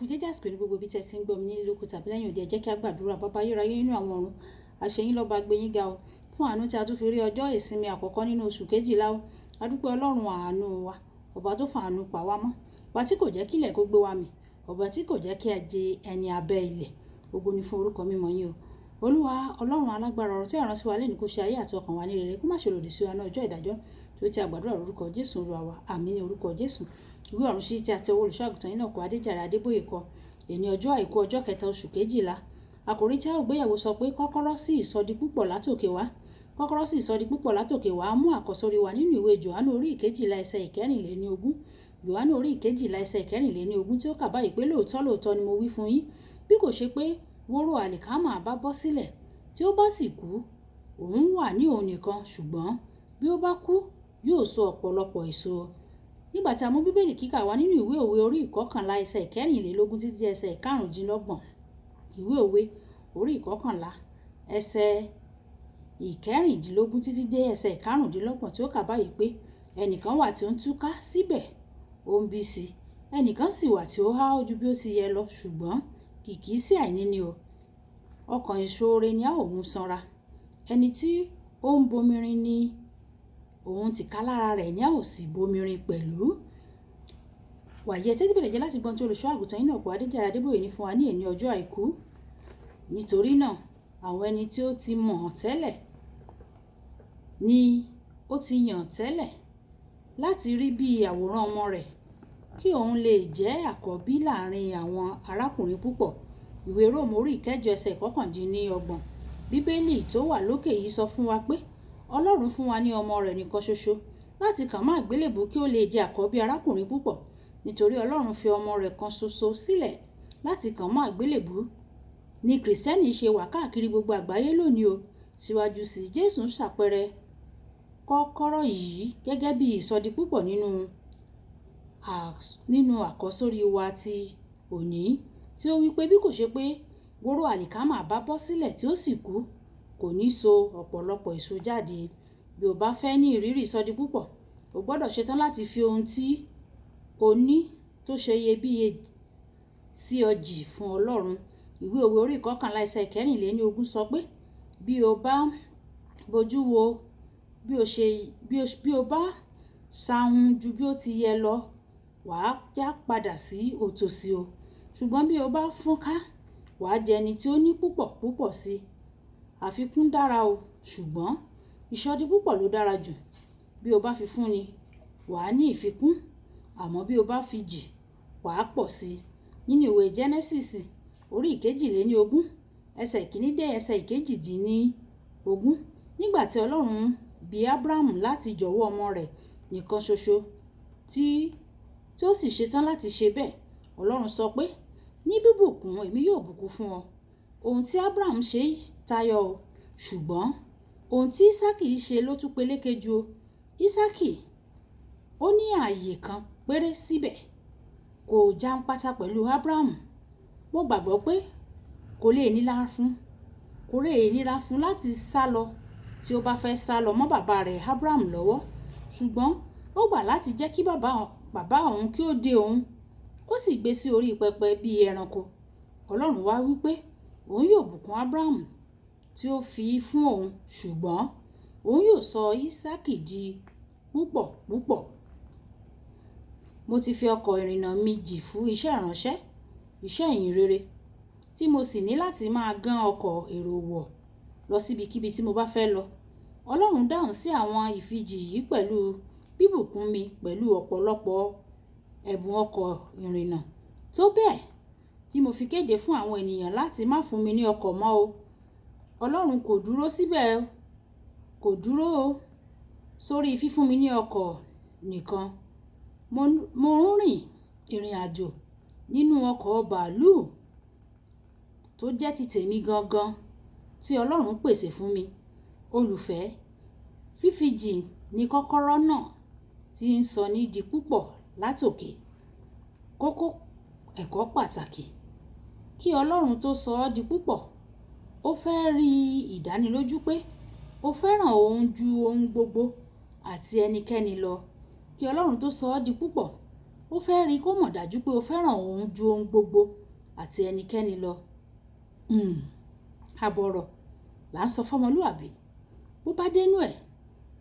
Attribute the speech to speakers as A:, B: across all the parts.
A: Kú dédé àsìkò ní gbogbo ibi tí ẹ ti ń gbọ́ mi nílé lóko tàbí lẹ́yìn odi. Ẹ jẹ́ kí a gbàdúrà. Baba ayérayé nínú àwọn ọ̀run, a ṣe yín lọ́ba, gbé yín ga o. Fún àánú tí a tún fi rí ọjọ́ ìsinmi àkọ́kọ́ nínú oṣù kejìlá o. A dúpẹ́ Ọlọ́run àánú wa, ọba tó fa àánú pa wá mọ́, ọba tí kò jẹ́ kí ilẹ̀ kó gbé wa mì, ọba tí kò jẹ́ kí a jẹ ẹni abẹ́ ilẹ̀. Ògo ni fún orúkọ mímọ́ yín o. Olúwa Ọlọ́run alágbára, ọ̀rọ̀ tí ẹ rán sí wa lónìí kó ṣe ayé àti ọkàn wa ní rere, kó má ṣe lòdì sí wa ní ọjọ́ ìdájọ́. Torí tí a gbàdúrà lórúkọ Jésù Olúwa wa. Àmín ní orúkọ Jésù. Ìwé ọ̀run sí tí a tẹ owó olùṣọ́-àgùntàn yín náà kọ Adéjàre Adébóyè kọ. Èní ọjọ́ àìkú, ọjọ́ kẹta, oṣù kejìlá. Àkòrí tí a ó gbéyẹ̀wò sọ pé kọ́kọ́rọ́ sí ìsọdi púpọ̀ látòkè wá. Kọ́kọ́rọ́ sí ìsọdi púpọ̀ látòkè wá mú àkọ́sórí wa nínú ìwé Jòhánù orí ìkejìlá, ẹsẹ̀ ìkẹrìnléní ogún. Jòhánù orí ìkejìlá, ẹsẹ̀ ìkẹrìnléní ogún tí ó kà báyìí pé, "Lóòótọ́ lóòótọ́ ni mo wí fún yín, bí kò ṣe pé wóró àlìkámà bá bọ́ sílẹ̀ tí ó bá sì kú, òun wà ní òun nìkan, ṣùgbọ́n bí ó bá kú, yóò so ọ̀pọ̀lọpọ̀ èso." Nígbà tí a mú Bíbélì kíkà wá nínú ìwé Òwe orí ìkọkànlá, ẹsẹ̀ ìkẹrìnlélógún títí dé ẹsẹ̀ ìkarùndínlọ́gbọ̀n. Ìwé Òwe orí ìkọkànlá, ẹsẹ̀ ìkẹrìndínlógún títí dé ẹsẹ̀ ìkarùndínlọ́gbọ̀n tí ó kà báyìí pé, "Ẹnìkan wà tí ó ń túká, síbẹ̀ ó ń bí sí i. Ẹnìkan sì wà tí ó há ju bí ó ti yẹ lọ, ṣùgbọ́n kìkì sí àìní ni o. Ọkàn ìṣoore ni a ó mú sanra. Ẹni tí ó ń bomirin ní òun tìkálára rẹ̀ ni a ó sì bomirin pẹ̀lú." Wàyí, ẹ tẹ́tí bẹ̀lẹ̀ jẹ́ láti gbọ́n tí olùṣọ́ àgùntàn yín náà kọ Adéjàre Adébóyè ní fún wa ní èní ọjọ́ àìkú. "Nítorí náà, àwọn ẹni tí ó ti mọ̀ tẹ́lẹ̀ ni ó ti yàn tẹ́lẹ̀ láti rí bí àwòrán ọmọ rẹ̀, kí òun lè jẹ́ àkọ́bí láàrin àwọn arákùnrin púpọ̀." Ìwé Róòmù orí ìkẹjọ, ẹsẹ̀ ìkọkàndínlọ́gbọ̀n. Bíbélì tó wà lókè yìí sọ fún wa pé Ọlọ́run fún wa ní ọmọ rẹ̀ nìkan ṣoṣo láti kàn mọ́ àgbélébùú kí ó lè di àkọ́bí arákùnrin púpọ̀. Nítorí Ọlọ́run fi ọmọ rẹ̀ kan ṣoṣo sílẹ̀ láti kàn mọ́ àgbélébùú ní Kìrìsìtẹ́nì ṣe wà káàkiri gbogbo àgbáyé lónìí o. Síwájú sí i, Jésù ń ṣàpẹẹrẹ kọ́kọ́rọ́ yìí gẹ́gẹ́ bí ìsọdi púpọ̀ nínú àkọ́sórí wa ti òní tí ó wí pé bí kò ṣe pé wóró àlìkámà bá bọ́ sílẹ̀ tí ó sì kú, kò ní so ọ̀pọ̀lọpọ̀ èso jáde. Bí o bá fẹ́ ní ìrírí ìsọdi púpọ̀, o gbọ́dọ̀ ṣetán láti fi ohun tí o ní tó ṣe iyebíye sí ọ jì fún Ọlọ́run. Ìwé Òwe orí ìkọkànlá, ẹsẹ̀ ìkẹrìnléní ogún sọ pé bí o bá bojú wo bí o ṣe bí o bá sahun ju bí ó ti yẹ lọ, wà á já padà sí òtòṣì o. Ṣùgbọ́n bí o bá fọ́nká, wà á di ẹni tí ó ní púpọ̀ púpọ̀ sí i. Àfikún dára o, ṣùgbọ́n ìsọdi púpọ̀ ló dára jù. Bí o bá fi fúnni, wà á ní ìfikún, àmọ́ bí o bá fi jì, wà á pọ̀ sí i. Nínú ìwé Jẹ́nẹ́sísì orí ìkejìléní ogún, ẹsẹ̀ ìkíní dé ẹsẹ̀ ìkejìdínlógún. Nígbà tí Ọlọ́run bi Abrahamu láti jọ̀wọ́ ọmọ rẹ̀ nìkan ṣoṣo tí ó sì ṣetán láti ṣe bẹ́ẹ̀, Ọlọ́run sọ pé, "Ní bíbùkún èmi yóò bùkún fún ọ." Ohun tí Abraham ṣe tayọ o, ṣùgbọ́n ohun tí Ísákì ṣe ló tún peléke jù o. Ísákì ó ní ààyè kan péré síbẹ̀, kò jàǹpátá pẹ̀lú Abraham. Mo gbàgbọ́ pé kò lè nira fún láti sálọ tí ó bá fẹ́ sálọ mọ́ bàbá rẹ̀ Abraham lọ́wọ́. Ṣùgbọ́n ó gbà láti jẹ́ kí bàbá òun kí ó dé òun, ó sì gbé sí orí pẹpẹ bí ẹranko. Ọlọ́run wá wí pé òun yóò bùkún Abraham tí ó fi fún òun, ṣùgbọ́n òun yóò sọ Ísákì di púpọ̀ púpọ̀. Mo ti fi ọkọ̀ ìrìnnà mi jì fún iṣẹ́ ìránṣẹ́, iṣẹ́ ìyìn rere, tí mo sì ní láti máa gán ọkọ̀ èrò wọ̀ lọ síbikíbi tí mo bá fẹ́ lọ. Ọlọ́run dáhùn sí àwọn ìfijì yìí pẹ̀lú bíbùkún mi pẹ̀lú ọ̀pọ̀lọpọ̀ ẹ̀bùn ọkọ̀ ìrìnnà tó bẹ́ẹ̀ tí mo fi kéde fún àwọn ènìyàn láti má fún mi ní ọkọ̀ mọ́ o. Ọlọ́run kò dúró síbẹ̀, kò dúró sórí fífún mi ní ọkọ̀ nìkan. Mo ń rìn ìrìn àjò nínú ọkọ̀ bàálù tó jẹ́ ti tèmi gangan tí Ọlọ́run pèsè fún mi. Olùfẹ́, fífijì ní kọ́kọ́rọ́ náà tí ń sọ ní di púpọ̀ látòkè. Kókó ẹ̀kọ́ pàtàkì: kí Ọlọ́run tó sọ ọ́ di púpọ̀, ó fẹ́ rí ìdánilójú pé o fẹ́ràn òun ju ohun gbogbo àti ẹnikẹ́ni lọ. Kí Ọlọ́run tó sọ ọ́ di púpọ̀, Ó fẹ́ rí kó mọ̀ dájú pé o fẹ́ràn òun ju ohun gbogbo àti ẹnikẹ́ni lọ. Àbọ̀rọ̀ là ń sọ fọ́mọlúàbí. Bó bá dénú ẹ̀,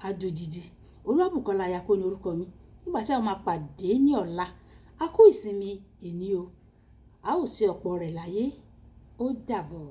A: á dodidi. Olúwabùkọ́lá Ayako ni orúkọ mi. Nígbà tí a máa pàdé ní ọ̀la, a kú ìsinmi èní o. A ó ṣe ọ̀pọ̀ rẹ̀ láyé. Ó dàbọ̀.